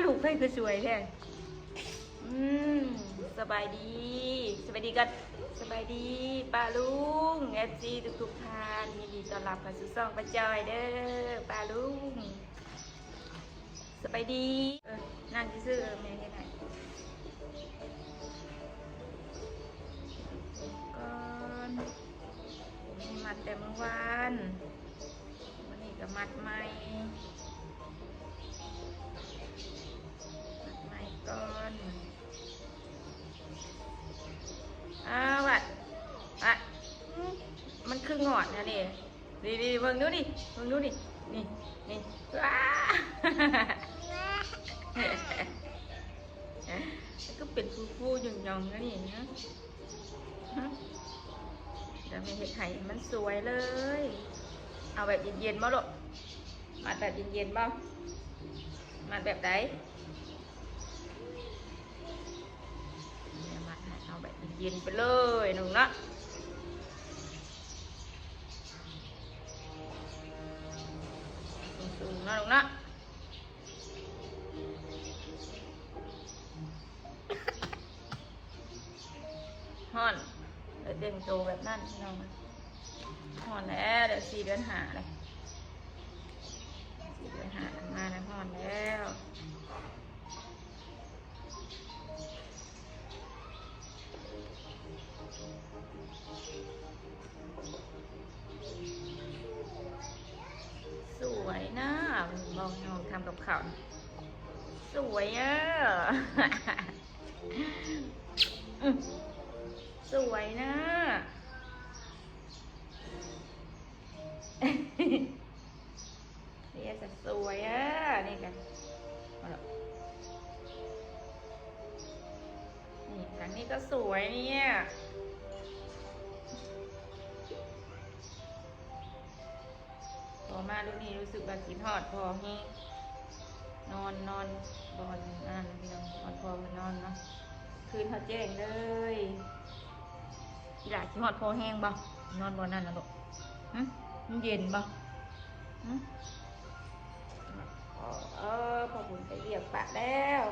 ລູກໃຜຄືສວຍແທ້? ອືມ ສະບາຍດີ ສະບາຍດີກັນ ສະບາຍດີປ້າລຸງ ເອັຟຊີ ທຸກໆທ່ານ ຍິນດີຕ້ອນຮັບເຂົ້າສູ່ຊ່ອງປ້າຈ້ອຍເດີ້ ປ້າລຸງ. ສະບາຍດີ ເອີ ນັ່ງຊື່ໆ ແມ່ເຮັດໃຫ້ກ່ອນ ນີ້ມັດແຕ່ມື້ວານ ມື້ນີ້ກໍມັດໃໝ່ ມັດໃໝ່ກ່ອນ ອ້າວ ວັດ ອະ ມັນຄືງອດຫັ້ນເດ ນີ້ໆ ເບິ່ງດູນີ້ ເບິ່ງດູນີ້ ນີ້ ນີ້ ວ້າ ມັນຄືເປັນຟູໆ ຫຍ້ອງໆ ແນວນີ້ນະ ດຽວແມ່ເຮັດໃຫ້ມັນສວຍເລີຍ ເອົາແບບເຢັນໆ ບໍ່ລູກ ມັດແບບເຢັນໆ ບໍ່ ມັດແບບໃດ? ແມ່ມັດໃຫ້ເອົາແບບເຢັນໆ ໄປເລີຍລູກເນາະ ສູງໆ ເນາະລູກເນາະ. ຮ້ອນ ໄດ້ແຕ່ງໂຕແບບນັ້ນພີ່ນ້ອງ ຮ້ອນແລ້ວ ດຽວສີ່ເດືອນຫ້າແລ້ວ ສີ່ເດືອນຫ້າມາແລ້ວ ຮ້ອນແລ້ວ ສວຍນະ ເບິ່ງນ້ອງທຳກັບເຂົ້າ ສວຍເອີ ອືມ ສວຍນະ ເລຍສະສວຍເອີ ນີ້ກະ ນີ້ ທາງນີ້ກໍສວຍເນຍ. ພໍມາລຸ້ນນີ້ຮູ້ສຶກວ່າຄິດຮອດພໍ່ແຮງ ນອນ ນອນບ່ອນນັ້ນພີ່ນ້ອງ ບ່ອນພໍ່ເພິ່ນນອນເນາະ ຄືນເຮົາແຈ້ງເລີຍ. ອີຫຼ້າຄິດຮອດພໍ່ແຮງບໍ່? ນອນບ່ອນນັ້ນນະລູກ ຫຶ ມັນເຢັນບໍ່? ຫຶ ເອີ ພໍ່ບຸນໄປວຽກປະແລ້ວ.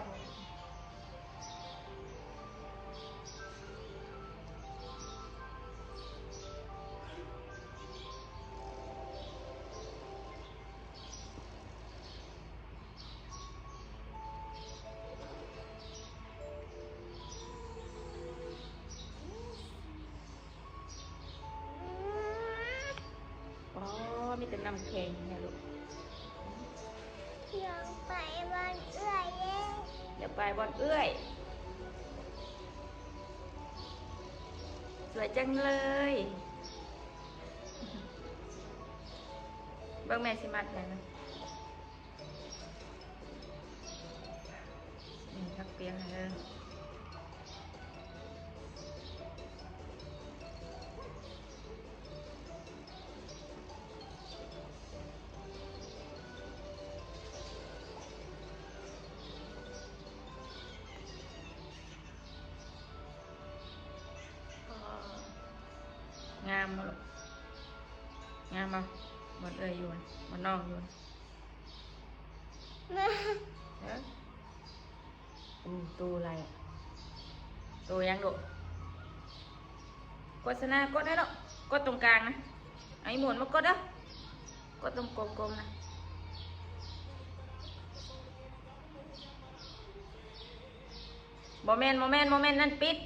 ອໍ ມີແຕ່ນ້ຳແຂງແທ້ລູກ. ຢາກໄປບ້ານເອື້ອຍເດ້. ຢາກໄປບ່ອນເອື້ອຍ. ສວຍຈັງເລີຍ. ເບິ່ງແມ່ຊິມັດຫຍັງນະ. ນີ້ ຜັກປຽງໃຫ້ເດີ. ງາມບໍ່ລູກ? ງາມບໍ່? ບ່ອນເອື້ອຍຢູ່ ບ່ອນນ້ອງຢູ່. ແມ່ ເອີ ໂອ້ ໂຕໄຫຼ ໂຕຫຍັງລູກ? ໂຄສະນາ ກົດໃຫ້ລູກ ກົດຕົງກາງນະ. ເອົາອີ່ໝູນມາກົດເດີ້ ກົດຕົງກົມໆ ນະ. ບໍ່ແມ່ນ ບໍ່ແມ່ນ ບໍ່ແມ່ນ ນັ້ນປິດ.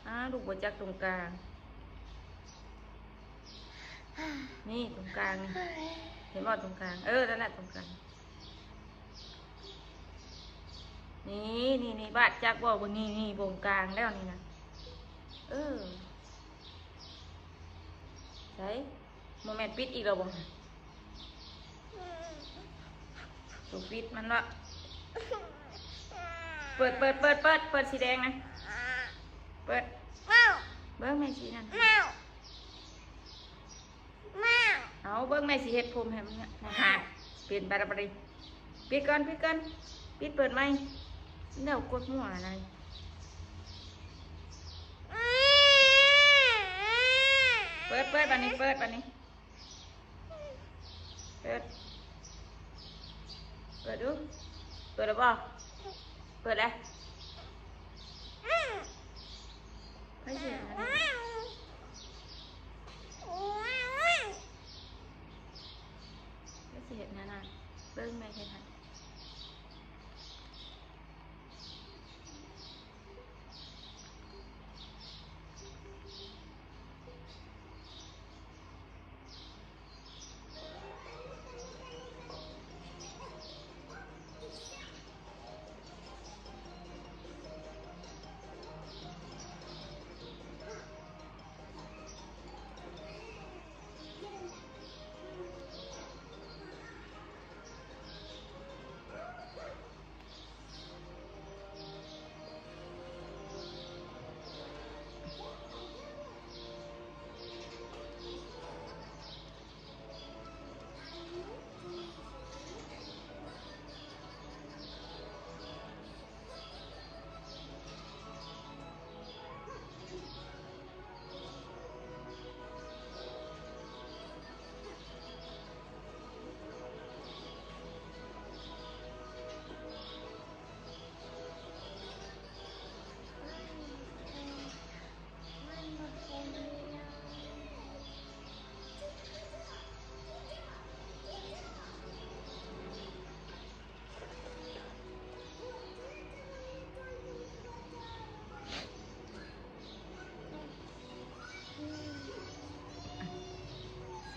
ອ້າ ລູກບໍ່ຈັກຕົງກາງ. ນີ້ຕົງກາງນີ້ ເຫັນບໍ່ຕົງກາງ? ເອີ ນັ້ນແຫຼະຕົງກາງ. ນີ້ ນີ້ ນີ້ ບາດຈັກບໍ່? ເບິ່ງ ນີ້ ນີ້ ຕົງກາງແລ້ວນີ້ນະ. ເອີ ໃສ? ບໍ່ແມ່ນປິດອີກແລ້ວບໍ່? ໂຕປິດມັນເນາະ. ເປີດ ເປີດ ເປີດ ເປີດ ເປີດສີແດງນະ. ເປີດ. ເບິ່ງແມ່ສີນັ້ນ. ເອົາ ເບິ່ງແມ່ຊິເຮັດຜົມໃຫ້ມັນນະ. ເປັນບາດບາດນີ້. ປິດກ່ອນ ປິດກ່ອນ ປິດເປີດໃໝ່. ແນວກົດຫົວນະ. ເປີດ ເປີດ ບາດນີ້ ເປີດ ບາດນີ້. ເປີດ ເປີດດູ. ເປີດແລ້ວບໍ່? ເປີດແລ້ວ. ໃຜຊິເຮັດແນວນັ້ນ? ໃຜຊິເຮັດແນວນັ້ນ? ເບິ່ງແມ່ເຮັດໃຫ້.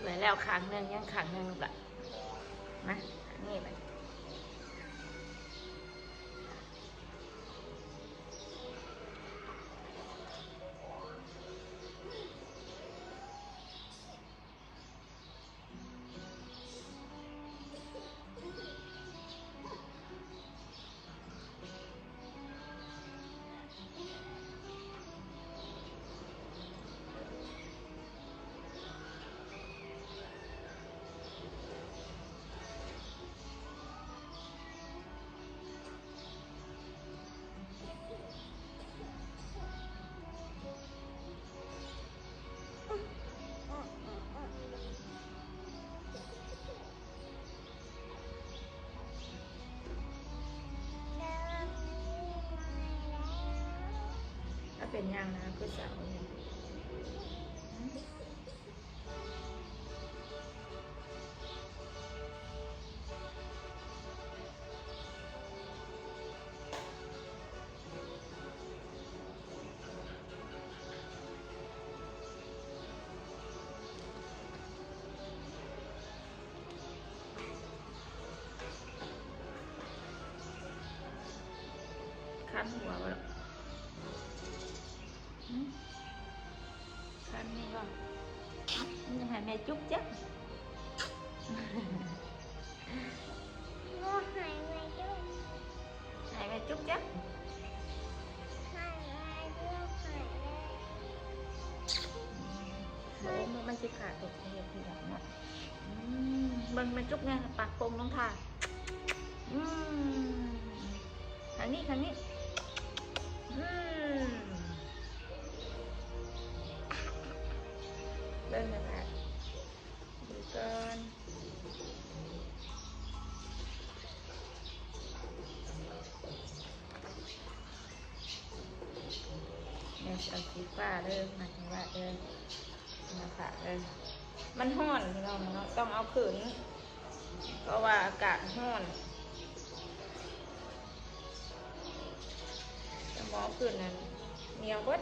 ສວຍແລ້ວຂ້າງໜຶ່ງ ຍັງຂ້າງໜຶ່ງລູກຫຼ້າ. ມາ ຂ້າງນີ້ບັດ. ຖ້າເປັນຫຍັງນະ ຄືສາວນີ້? ຄັນຫົວບໍ່? ຄັນນີ້ບໍ່? ເອົ້າ ມັນຢາກໃຫ້ແມ່ຈຸບຈັກ. ບໍ່ໃຫ້ແມ່ຈຸບ ໃຫ້ແມ່ຈຸບຈັກ. ໃຫ້ແມ່ຈຸບໃຫ້ແມ່. ໂອ້ ມັນ ມັນຊິຂາດຕົວເຮັດເທື່ອເນາະ. ອືມ ເບິ່ງແມ່ຈຸບແນ່ ປາກໂປ່ງລົງທ່າ. ອືມ ທາງນີ້ ທາງນີ້. ອືມ ເບິ່ງແມ່ ດູກ່ອນ. ແມ່ຊິເອົາສີຟ້າເດີ ມັກນີ້ລະເດີ ມາຝາກເດີ. ມັນຮ້ອນພີ່ນ້ອງເນາະ ຕ້ອງເອົາຂຶ້ນ ເພາະວ່າອາກາດຮ້ອນ. ຖ້າບໍ່ເອົາຂຶ້ນນັ້ນ ໜຽວເບິດ.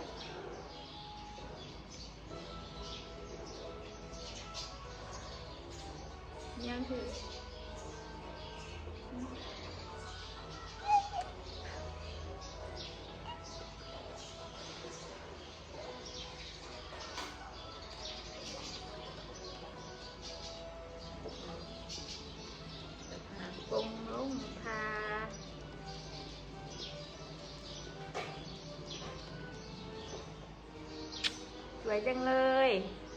ຍັງຄື ປົງລົງຜ້າ. ສວຍຈັງເລີຍ.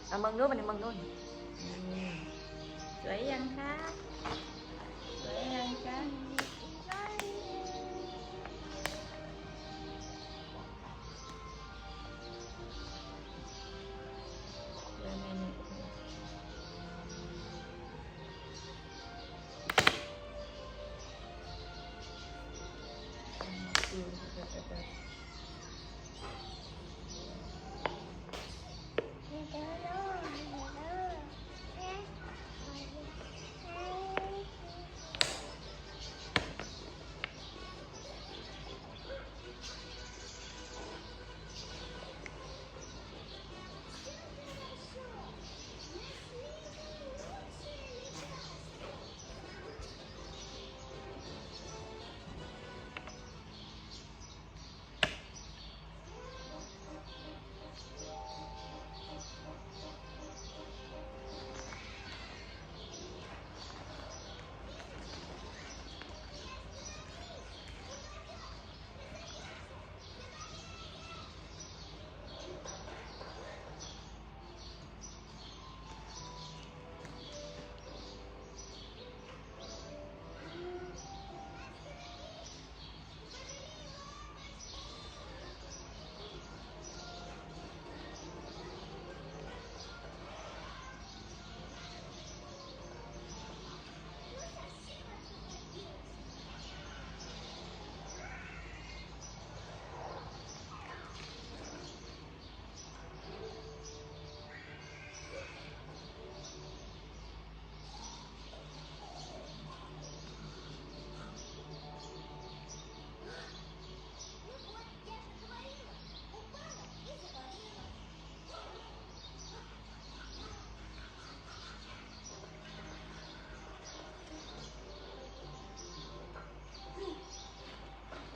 ເອົາເບິ່ງດູ ບັດນີ້ເບິ່ງດູ. ອືມ ສວຍຍັງຄະ? ສວຍຍັງຄະ? ສວຍແມ່ນີ້.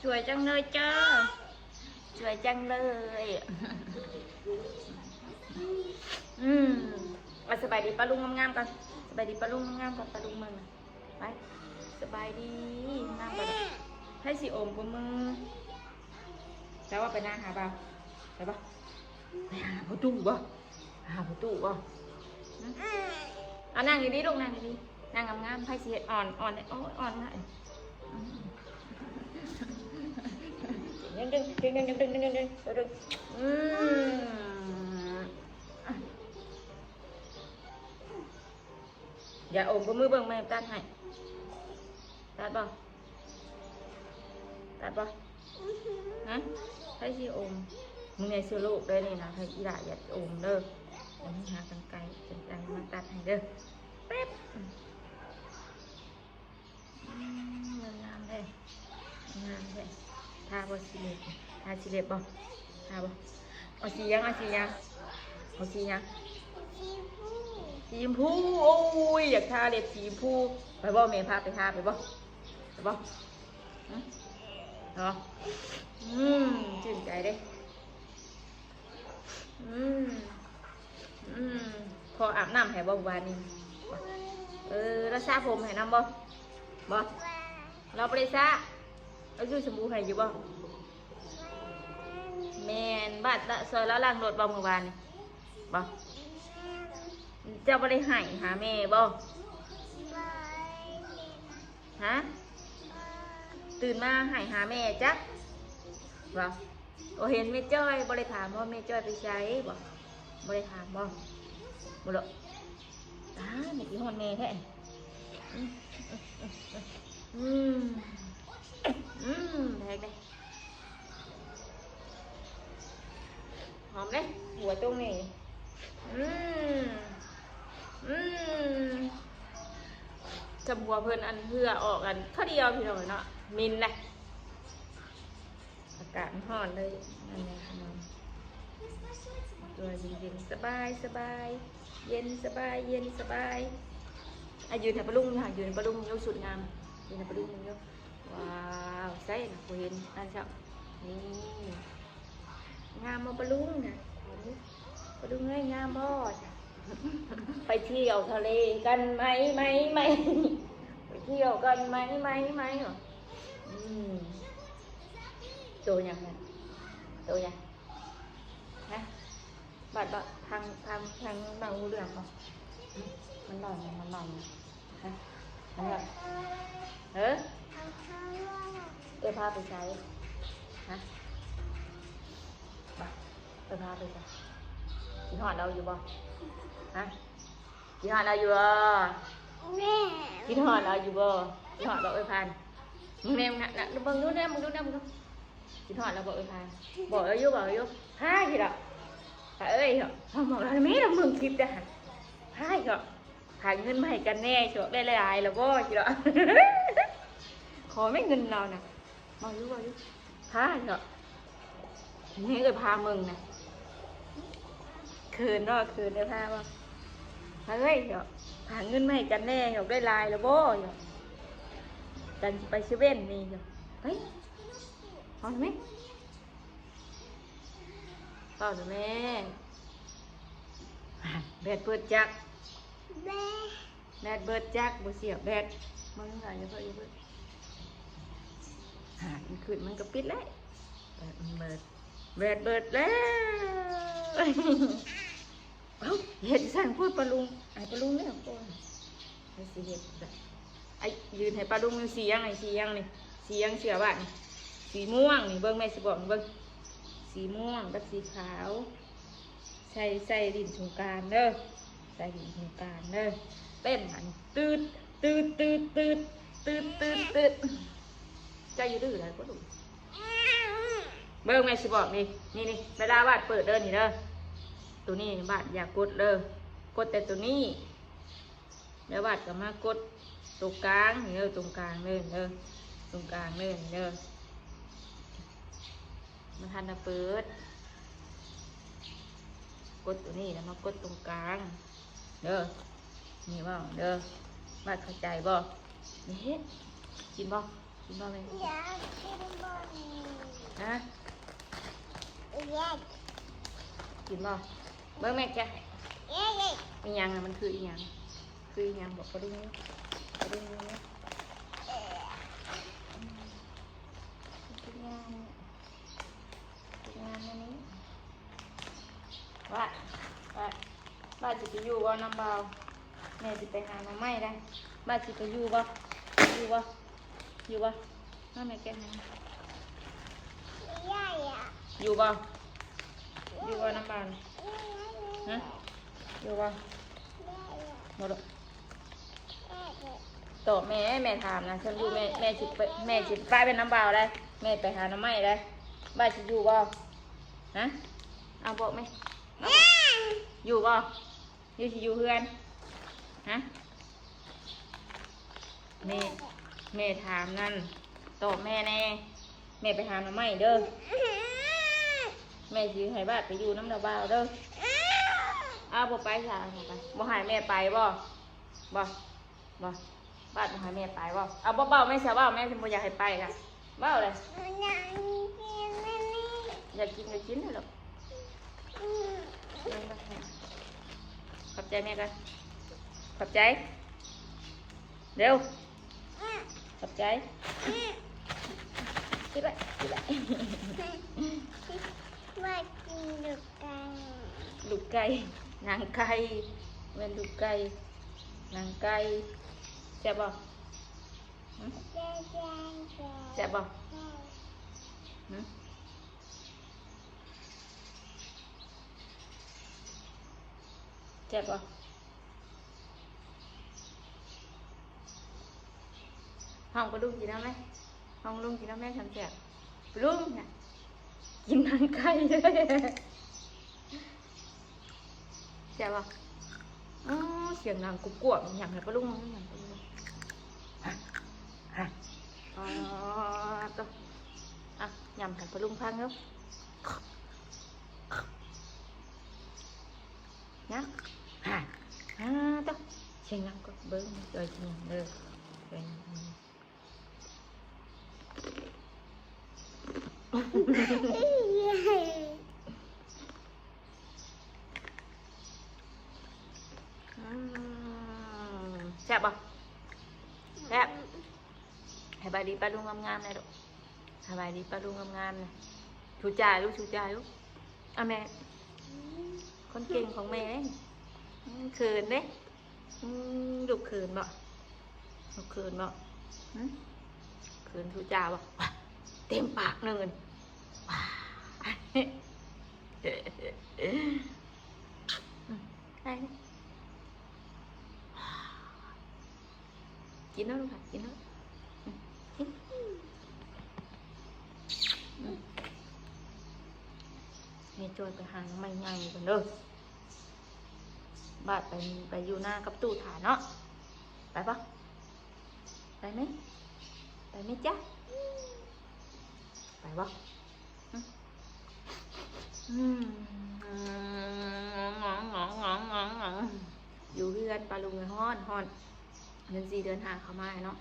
ສວຍຈັງເລີຍເຈົ້າ ສວຍຈັງເລີຍ. ອືມ ເອົາ ສະບາຍດີປ້າລຸງງາມໆກ່ອນ ສະບາຍດີປ້າລຸງງາມໆກ່ອນ ປ້າລຸງເບິ່ງນະ ໄປ ສະບາຍດີງາມກ່ອນ. ໃຜຊິໂອມກວ່າມື? ແຕ່ວ່າໄປນາຫາບ່າວ ໄປບໍ່? ໄປຫາພໍ່ຕູ້ບໍ່? ຫາພໍ່ຕູ້ບໍ່? ຫຶ? ເອົາ ນັ່ງດີໆລູກ ນັ່ງດີໆ ນັ່ງງາມໆ. ໃຜຊິເຮັດອ່ອນ ອ່ອນ ໂອ້ຍ ອ່ອນງາຍ ອືມ ດຶງໆ ດຶງໆ ດຶງໆ ອືມ ຢ່າໂອມ ເບິ່ງມື ເບິ່ງແມ່ຕັດໃຫ້ ຕັດບໍ່? ຕັດບໍ່? ຮະ? ໃຜຊິໂອມ? ມຶງແນ່ເຊື້ອໂລກເດີ້ນີ້ນະ ໃຜອີ່ຫຼ້າຢ່າໂອມເດີ້. ດຽວນີ້ຫາກັນໄກ ກັນໄກມາຕັດໃຫ້ເດີ້ ແປັບ. ອືມ ງາມແທ້ ງາມແທ້. ທາບໍ່ສີເລັບ? ທາສີເລັບບໍ່? ທາບໍ່? ເອົາສີຫຍັງ? ເອົາສີຫຍັງ? ເອົາສີຫຍັງ? ສີຊຳພູ. ໂອ້ຍ ຢາກທາເລັບສີຊຳພູ. ໄປບໍ່? ແມ່ພາໄປທາ ໄປບໍ່? ໄປບໍ່? ຫຶ? ເນາະ ອືມ ຊື່ນໃຈເດ້. ອືມ ອືມ ພໍ່ອາບນ້ຳໃຫ້ບໍ່ວານນີ້? ເອີ ລາວສະຜົມໃຫ້ນຳບໍ່? ບໍ່ ລາວບໍ່ໄດ້ສະ. ລາວຢູ່ສະບູໃຫ້ຢູ່ບໍ່? ແມ່ນ ບາດ ຊ່ອຍລາວລ້າງລົດບໍ່ມື້ວານນີ້? ບໍ່ ເຈົ້າບໍ່ໄດ້ໄຫ້ຫາແມ່ບໍ່? ຮະ? ຕື່ນມາໄຫ້ຫາແມ່ຈັກ ບໍ່? ບໍ່ເຫັນແມ່ຈ້ອຍ ບໍ່ໄດ້ຖາມວ່າແມ່ຈ້ອຍໄປໃສບໍ່? ບໍ່ໄດ້ຖາມບໍ່? ບໍ່ລະ ຕາຍ ມັນຊິຮ້ອນແມ່ແທ້. ອືມ ອືມ ແພກເດ້. ຫອມເດ້ ຫົວຕົງນີ້. ອືມ ອືມ ຈຳຫົວເພິ່ນອັນເຫື່ອອອກອັນຄາວດຽວ ພີ່ນ້ອງເນາະ ໝິ່ນເດ້. ອາກາດມັນຮ້ອນເລີຍ ອັນນີ້ພີ່ນ້ອງ ຕົວເຢັນໆ ສະບາຍ ສະບາຍ ເຢັນສະບາຍ ເຢັນສະບາຍ. ອາ ຢືນໃຫ້ປ້າລຸງຢູ່ຫັ້ນ ຢືນໃຫ້ປ້າລຸງຢູ່ ຊຸດງາມ ຢືນໃຫ້ປ້າລຸງຢູ່. ວ້າວ ໃສນະ ບໍ່ເຫັນອັນຊະ. ນີ້ ງາມບໍ່ປ້າລຸງນະ? ປ້າລຸງເອີຍ ງາມບໍ່? ໄປທ່ຽວທະເລກັນໄໝ ໄໝ ໄໝ ໄປທ່ຽວກັນໄໝ ໄໝ ໄໝ. ອືມ ໂຕຫຍັງນັ້ນ? ໂຕຫຍັງ? ຮະ? ບາດ ບາດ ທາງ ທາງ ທາງເວົ້າຮູ້ເລື່ອງບໍ່? ມັນຮ້ອງຫຍັງ? ມັນຮ້ອງຫຍັງ? ຮະ? ມັນວ່າ ເອີ ເອື້ອຍພາໄປໃສ? ຮະ? ບາດ ເອື້ອຍພາໄປໃສ? ຄິດຮອດລາວຢູ່ບໍ່? ຮະ? ຄິດຮອດລາວຢູ່ບໍ່? ແມ່ ຄິດຮອດລາວຢູ່ບໍ່? ຄິດຮອດບໍ່ເອື້ອຍພາ? ເບິ່ງແນ່ ເບິ່ງດູແນ່ ເບິ່ງດູແນ່ ເບິ່ງດູ. ຄິດຮອດລາວບໍ່ເອື້ອຍພາ? ບອກລາວຢູ່ ບອກລາວຢູ່. ພາ ຄິດດອກ ພາເອີຍ ບອກລາວແມ່ ລາວເບິ່ງຄລິບເດ້ຫັ້ນ. ພາ ເນາະ ພາເງິນມາໃຫ້ກັນແນ່ ຊິບອກໄດ້ຫຼາຍໆລະບໍ່ ຊິເນາະ. ຂໍແມ່ເງິນລາວນະ ເວົ້າຢູ່ ເວົ້າຢູ່. ພາ ເນາະ ໃຫ້ເອື້ອຍພາເບິ່ງນະ. ເຂີນບໍ່? ເຂີນເອື້ອຍພາບໍ່? ພາເອີຍ ເນາະ ພາເງິນມາໃຫ້ກັນແນ່ ຊິບອກໄດ້ຫຼາຍລະບໍ່ ເນາະ. ກັນຊິໄປເຊເວັ່ນນີ້ ເນາະ ໄປ ເອົາແມ່. ເວົ້າເດີ້ແມ່. ແບດເບີດຈັກ ແບດເບີດຈັກ ບໍ່ສຽບແບດ. ເບິ່ງຫຼາຍ ຢ່າເພິ່ງ ຢ່າເພິ່ງ. ຫາ ມັນຂຶ້ນ ມັນກໍປິດແລ້ວ. ແບດເບີດ ແບດເບີດແລ້ວ. ເອົ້າ ເຮັດຈັ່ງຊັ້ນ ໂພດປາລຸງ ອາຍປາລຸງແລ້ວ. ໂອ້ຍ ໃຜຊິເຮັດລະ? ອາຍ ຢືນໃຫ້ປາລຸງຢູ່. ສີຫຍັງນີ້? ສີຫຍັງນີ້? ສີຫຍັງເສື້ອບາດນີ້? ສີມ່ວງນີ້ ເບິ່ງແມ່ຊິບອກເບິ່ງ. ສີມ່ວງກັບສີຂາວ ໃສ່ ໃສ່ຫຼິ້ນສົງການເດີ ໃສ່ຫຼິ້ນສົງການເດີ. ເຕັ້ນຫັ້ນ ຕື້ດ ຕື້ດ ຕື້ດ ຕື້ດ ຕື້ດ ຕື້ດ ຕື້ດ. ເຈົ້າຢ່າດື້ຫຼາຍກວ່າລູກ. ເບິ່ງແມ່ຊິບອກນີ້ ນີ້ ນີ້ ເວລາບາດເປີດເດີ ນີ້ເດີ. ໂຕນີ້ບາດຢ່າກົດເດີ ກົດແຕ່ໂຕນີ້. ແລ້ວບາດກໍມາກົດຕົງກາງນີ້ເດີ ຕົງກາງເດີ ຕົງກາງເດີ ນີ້ເດີ. ມັນທັນນະເປີດ ກົດໂຕນີ້ ແລ້ວມາກົດຕົງກາງເດີ. ນີ້ເວົ້າເດີ ບາດເຂົ້າໃຈບໍ່? ນີ້ ກິນບໍ່? ກິນບໍ່ແມ່? ຢາກກິນບໍ່? ຮະ? ຢາກກິນບໍ່? ເບິ່ງແມ່ແກະໃຫ້. ອີ່ຫຍັງນະ? ມັນຄືອີ່ຫຍັງ? ຄືອີ່ຫຍັງ? ບອກປາລຸງ ປາລຸງ. ເອີ ເຮັດງານ ເຮັດງານອັນນີ້. ວ່າ ວ່າ ວ່າຊິໄປຢູ່ບໍ່ນຳບ່າວ? ແມ່ຊິໄປຫາໜໍ່ໄມ້ໄດ໋. ວ່າຊິໄປຢູ່ບໍ່? ຢູ່ບໍ່? ຢູ່ບໍ່? ມາແມ່ແກະໃຫ້. ຢູ່ບໍ່? ຢູ່ບໍ່ນຳບ່າວ? ຮະ? ຢູ່ບໍ່? ບໍ່ດອກ. ຕອບແມ່ ແມ່ຖາມນະ. ຄັນຢູ່ແມ່ ແມ່ຊິໄປ ແມ່ຊິໄປນຳບ່າວໄດ໋. ແມ່ໄປຫາໜໍ່ໄມ້ໄດ໋. ວ່າຊິຢູ່ບໍ່? ຮະ? ເອົາ ບອກແມ່ ເອົາ ຢູ່ບໍ່? ຫຼືຊິຢູ່ເຮືອນ? ຮະ? ແມ່ ແມ່ຖາມນັ້ນ ຕອບແມ່ແດ່. ແມ່ໄປຫາໜໍ່ໄມ້ເດີ. ແມ່ຊິໃຫ້ບາດໄປຢູ່ນຳນ້າບ່າວເດີ. ອ້າວ ບໍ່ໄປຊະ ບໍ່ໄປ. ບໍ່ໃຫ້ແມ່ໄປບໍ່? ບໍ່ ບໍ່ ບາດບໍ່ໃຫ້ແມ່ໄປບໍ່? ເອົາ ບໍ່ເວົ້າແມ່ຊະ ເວົ້າແມ່ ບໍ່ຢາກໃຫ້ໄປລະ ເວົ້າເລີຍ. ຢາກກິນກໍກິນເລີຍລູກ. ຂອບໃຈແມ່ກ່ອນ ຂອບໃຈ. ເລັວ ຂອບໃຈ. ກິນໄວ້ ກິນໄວ້. ວ່າກິນລູກໄກ່ ລູກໄກ່ ໜັງໄກ່ ແມ່ນລູກໄກ່ ໜັງໄກ່. ແຊບບໍ່? ຫຶ? ແຊບບໍ່? ຫຶ? ແຊບບໍ່? ຫ້ອງປາລຸງກິນນຳແມະ ຫ້ອງລຸງກິນນຳແມະ ແຊບໆ. ປາລຸງນະ ກິນໜັງໄກ່. ແຊບບໍ່? ອໍ ສຽງດັງກວບໆ ຫຍັງໃຫ້ປາລຸງ ຫຍັງໃຫ້ປາລຸງ. ອໍ ໂຕ ອ່ະ ຫຍັງໃຫ້ປາລຸງຟັງເດີ້. ຫຍັງ? ຫາ ອ່າ ຕະ ສຽງຫຍັງກໍເບິ່ງ ເອີ ສຽງຫຍັງເດີ ເອີ. ອືມ ແຊບບໍ່? ແຊບ. ສະບາຍດີປ້າລຸງງາມໆ ແດ່ລູກ. ສະບາຍດີປ້າລຸງງາມໆ ແດ່. ຊູຈາລູກ ຊູຈາລູກ. ອາ ແມ່ ຄົນເກັ່ງຂອງແມ່ເດ້. ອືມ ເຂີນເດ້. ອືມ ລູກເຂີນບໍ່? ລູກເຂີນບໍ່? ຫຶ? ເຂີນທູຈາບໍ່? ເຕັມປາກເລີຍ. ອືມ ໄດ້. ກິນເນາະລູກ ກິນເນາະ. ອືມ ກິນ. ອືມ ແມ່ຈ່ອຍໄປຫາໜໍ່ໄມ້ໃຫຍ່ກ່ອນເດີ. ບາດໄປ ໄປຢູ່ນາກັບຕູ້ຖາເນາະ. ໄປບໍ່? ໄປໄໝ? ໄປໄໝຈະ? ໄປບໍ່? ອືມ ອືມ ຢູ່ເຮືອນປ້າລຸງ ຮ້ອນ ຮ້ອນ. ເດືອນສີ່ເດືອນຫ້າເຂົ້າມາເນາະ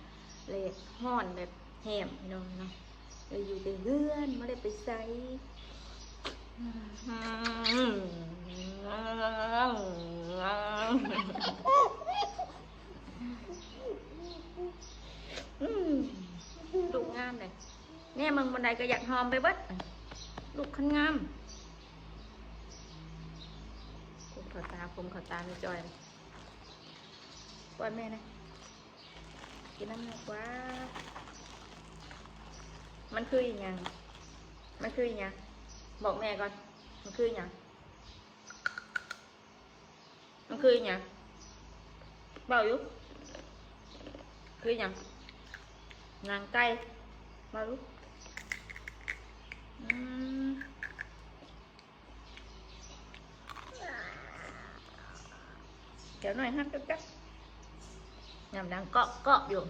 ແລະ ຮ້ອນແບບແຫ້ງພີ່ນ້ອງເນາະ. ເອີ ຢູ່ແຕ່ເຮືອນ ບໍ່ໄດ້ໄປໃສ. ອືມ ອືມ ລູກງາມເດ້. ແນມເບິ່ງບ່ອນໃດກໍຢາກຫອມໄປເບິດ. ລູກຄັນງາມ. ຜົມເຂົ້າຕາ ຜົມເຂົ້າຕາແມ່ຈ່ອຍ. ປ້ອນແມ່ນະ. ກິນນ້ຳແມ່ກວ່າ. ມັນຄືອີ່ຫຍັງ? ມັນຄືອີ່ຫຍັງ? ບອກແມ່ກ່ອນ. ມັນຄືອີ່ຫຍັງ? ມັນຄືອີ່ຫຍັງ? ເວົ້າຢູ່. ຄືອີ່ຫຍັງ? ໜັງໄກ່. ເວົ້າຢູ່. ອືມ. ແກ້ວນ້ອຍຮັກຈັກໆ ຍາມດັງເກາະໆຢູ່.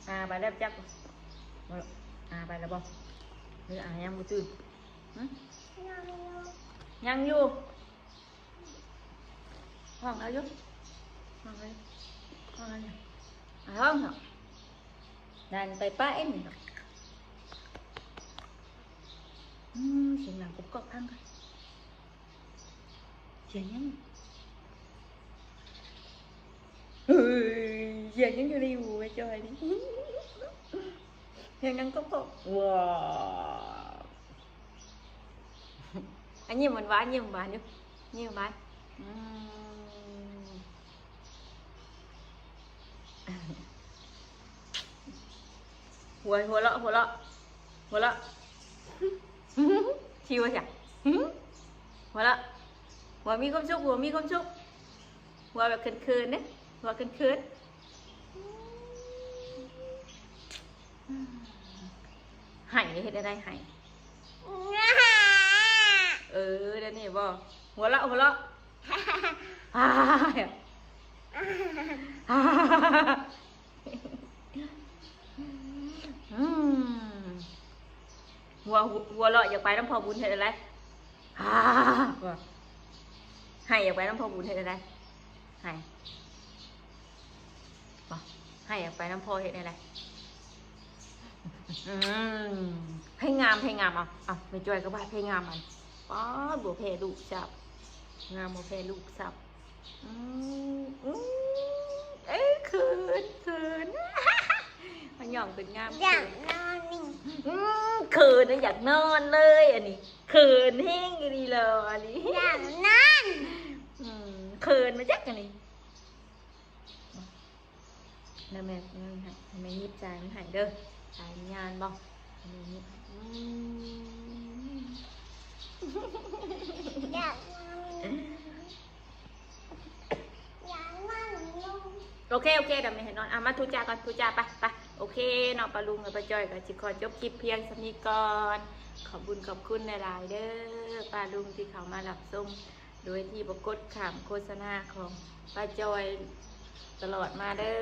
ອາໄປແລ້ວຈັກ ອາໄປແລ້ວບໍ່? ຫຼືອາຍັງບໍ່ຕື່ນ? ຫຶ? ຍັງຢູ່ ຍັງຢູ່. ຫ້ອງລາວຢູ່ ຫ້ອງລາວຢູ່ ຫ້ອງລາວຢູ່. ອ ເນາະ ນັ້ນໄປປະເອັນເນາະ. ອືມ ສຽງດັງກອບໆ ຟັງກ່ອນ. ສຽງຫຍັງ? ເຮີ້ຍ ສຽງຫຍັງຢູ່ໃນຫູແມ່ຈ້ອຍນີ້? ສຽງດັງກອບໆ ວ້າ. ອັນ ຍິ້ມຫວານໆ ຍິ້ມຫວານຢູ່ ຍິ້ມຫວານ. ອືມ ຫົວ ຫົວເລາະ ຫົວເລາະ ຫົວເລາະ. ຊິວ່າຫຍັງ? ຫົວເລາະ ຫົວມີຄວາມສຸກ ຫົວມີຄວາມສຸກ ຫົວແບບເຂີນໆ ເດ້ ຫົວເຂີນໆ. ໄຫ້ເຮັດແນວໃດ? ໄຫ້ ເອີ ແນວນີ້ບໍ່? ຫົວເລາະ ຫົວເລາະ. ອືມ ຫົວ ຫົວເລາະ ຢາກໄປນຳພໍ່ບຸນ ເຮັດແນວໃດ? ໄຫ້ ຢາກໄປນຳພໍ່ບຸນ ເຮັດແນວໃດ? ໄຫ້ ບໍ່ ໄຫ້ ຢາກໄປນຳພໍ່ ເຮັດແນວໃດ? ອືມ ໃຫ້ງາມ ໃຫ້ງາມ. ເອົາ ເອົາ ແມ່ຈ້ອຍກໍວ່າໃຫ້ງາມ. ອັນ ປາດ ບໍ່ແພ້ລູກຊ້ຳ ງາມບໍ່ແພ້ລູກຊ້ຳ. ອືມ ອືມ ເອີ ເຂີນ ເຂີນ ມາຍ້ອງເພິ່ນງາມ. ຢາກນອນນີ້ ອືມ ເຂີນ ຢາກນອນເລີຍ ອັນນີ້ ເຂີນແຮງອີ່ຫຼີເລີຍ ອັນນີ້ ຢາກນອນ. ອືມ ເຂີນມາຈັກ ອັນນີ້. ແລ້ວແມ່ ແມ່ຍິບຈ່າຍມັນໃຫ້ເດີ ຈ່າຍມັນຍານບໍ່? ແມ່ຍິບໃຫ້. ອືມ ຢາກນອນ ຢາກນອນ. ໂອເຄ ໂອເຄ ດຽວແມ່ໃຫ້ນອນ. ອ່ະ ມາທຸຈ້າກ່ອນ ທຸຈ້າ ໄປ ໄປ. ໂອເຄເນາະ ປ້າລຸງກັບປ້າຈ້ອຍກໍຊິຂໍຈົບຄລິບພຽງສ່ຳນີ້ກ່ອນ. ຂອບບຸນຂອບຄຸນຫຼາຍໆເດີ ປ້າລຸງທີ່ເຂົ້າມາຮັບຊົມ ໂດຍທີ່ບໍ່ກົດຂ້າມໂຄສະນາຂອງປ້າຈ້ອຍຕະຫຼອດມາເດີ.